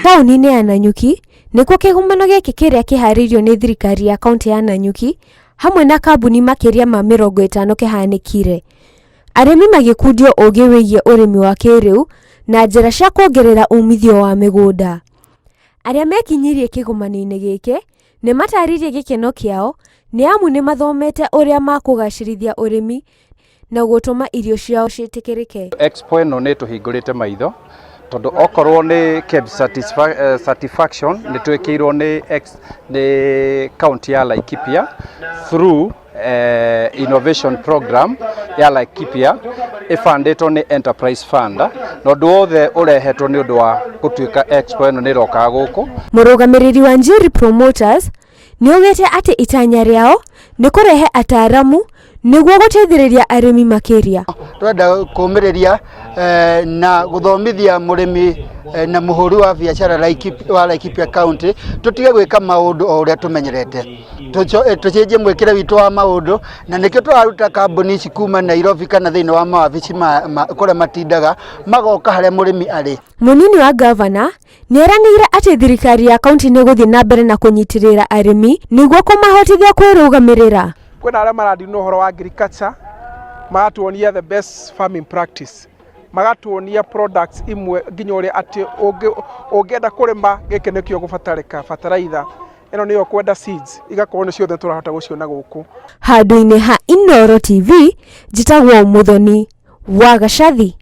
Taũni-inĩ ya Nanyuki nĩkuo kĩgomano gĩkĩ kĩrĩa kĩharĩirio nĩ thirikari ya kaũntĩ ya Nanyuki hamwe na kambuni makĩria ma 50 kĩhanĩkire. Arĩmi magĩkundio ũgĩ wĩgiĩ ũrĩmi wa kĩrĩu na njĩra cia kuongerera umithio wa mĩgũnda. Arĩa mekinyirie kĩgomano-inĩ gĩkĩ nĩ matarĩirie gĩkeno kĩao nĩ amu nĩ mathomete ũrĩa makũgacĩrithia ũrĩmi na gũtũma irio ciao ciĩtĩkĩrĩke. Expo ĩno nĩ ĩtũhingũrĩte maitho tondũ okorwo nĩ KEBS certification nĩ twĩkĩirwo nĩ ex, nĩ county ya Laikipia through innovation program ya Laikipia ĩbandĩtwo nĩ Enterprise Fund na ũndũ wothe ũrehetwo nĩ ũndũ wa gũtuĩka expo ĩno nĩ ĩrokaga gũkũ. Mũrũgamĩrĩri wa Njiri Promoters nĩ augĩte atĩ itanya rĩao nĩ kũrehe ataaramu nĩguo gũteithĩrĩria arĩmi makĩria. Twenda kũmĩrĩria na gũthomithia mũrĩmi na mũhũri wa biacara wa Laikipia County tũtige gwĩka maũndũ o ũrĩa tũmenyerete, tũcenjie mwĩkĩre witũ wa maũndũ, na nĩkĩo tũraruta kambuni ici kuma Nairobi kana thĩinĩ wa mawabici kũrĩa matindaga magoka harĩa mũrĩmi arĩ. Mũnini wa ngavana nĩ eranĩire atĩ thirikari ya kaunti nĩ ĩgũthiĩ na mbere na kũnyitĩrĩra arĩmi nĩguo kũmahotithia kwĩrũgamĩrĩra. Kwĩna arĩa marathiĩ na ũhoro wa agriculture, magatuonia the best farming practice, magatuonia products imwe nginya ũrĩa atĩ ũngĩenda kũrĩma gĩkĩ nĩkĩo gũbatarĩka, bataraitha ĩno nĩyo kwenda, seeds igakorwo nĩ ciothe tũrahota gũciona gũkũ. Handũ-inĩ ha Inooro TV, njĩtagwo Mũthoni wa Gacathi.